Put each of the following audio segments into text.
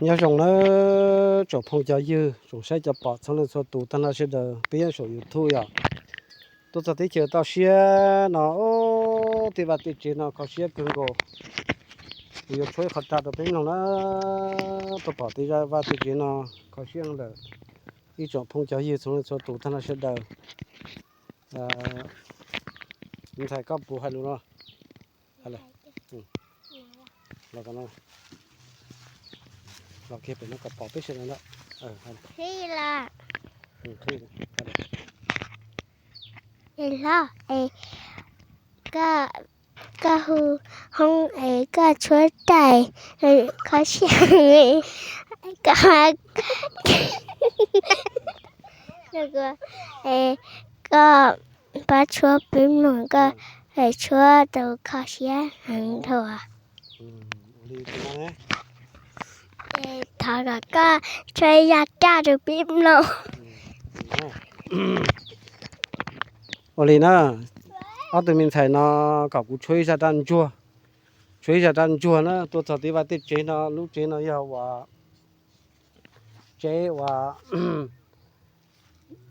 Nyob zoo nawb tsoom phooj cov ywg, tsoom saib cov pom txhua leej txhua tus tag nrho sawv daws, peb nyob saum YouTube yom. Tuaj txog teb chaws toj siab no, tej vaj tej tsev no kho siab kawg nkaus. Kuv yuav tshuab ib qho raj rau peb mloog na. Tuaj pom tej vaj tej tsev no kho siab lawm. Ib tsoom phooj cov ywg txhua leej txhua tus tag nrho sawv daws. Ntxhais koj puas hais lus no? Los, los kiag pem no kom pom peb sawv daws ntag. Hlob, es koj hu hoob es koj tshuab raj, kho siab, koj, koj pab tshuab peb mloog, koj tshuab tau kho siab heev dhau. Thov kom koj tshuab ib zaj raj rau peb mloog. Ua li na, ob tug me ntxhais no kom kuv tshuab ib zaj raj ntsuag, tshuab ib zaj raj ntsuag na. Tuaj txog tej vaj tej tsev no, lub tsev no yog uas tsev uas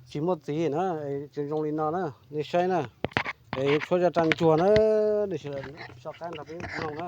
tsis muaj txiv na, tsev zoo li no na, nej saib na. Es tshuab zaj raj ntsuag na, nej sawv daws soj qab nrog peb mloog na.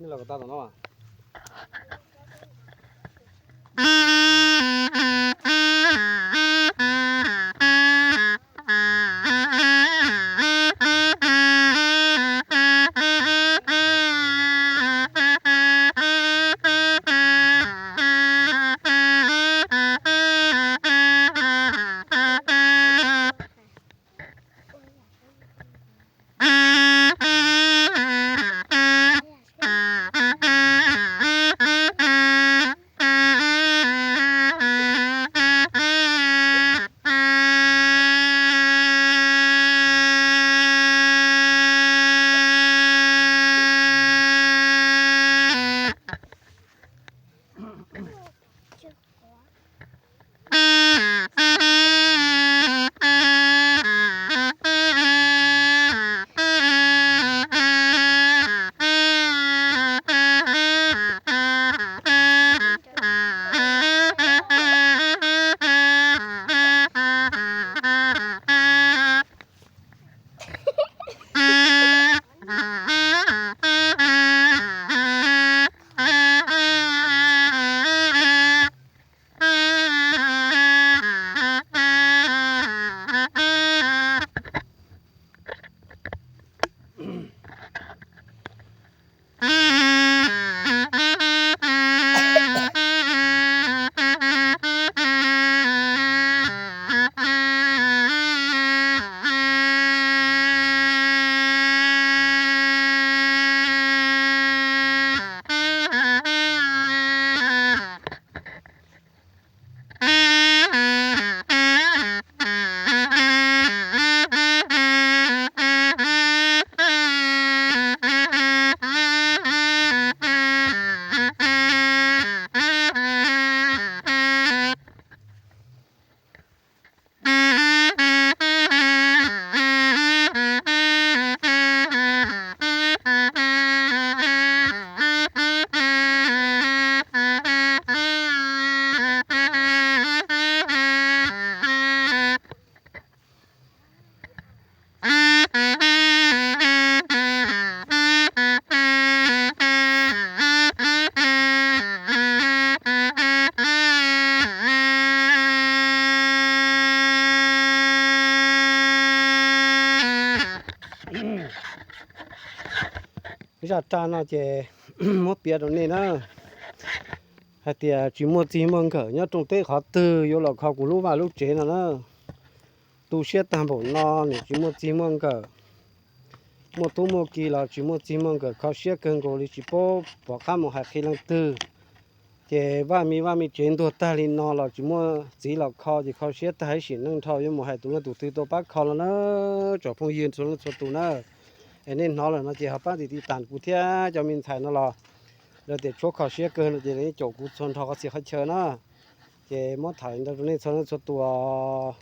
Nej los kom tau tom no. Zaj raj no ces muab piav rau nej na, hais tias tsis muaj txij muaj nkawm nyob rooj teb qhov twg yuav los kho kuv lub vaj lub tsev no na. Tu siab tag npaum no nws tsis muaj txij muaj nkawm, muaj tub muaj ki los tsis muaj txij muaj nkawm, kho siab kawg nkaus li tsis paub pom qab mus hais qhia leej twg. Ces vaj me vaj me tsev ntuag tag li no los tsis muaj txiv los kho, ces kho siab tag ib sim neej nrho yuav mus hais tus leej tus twg tuaj pab kho los na, tsoom phooj ywg txhua leej txhua tus na. Es nej hnov lawm no ces ho pab tiv tiv tas kuv thiab cov me ntxhais no los lawv tias tshuav kho siab kawg no ces nej caum kuv txhua nrho qhov txhia qhov chaw na. Ces muab tham li ntawd rau nej txhua leej txhua tus.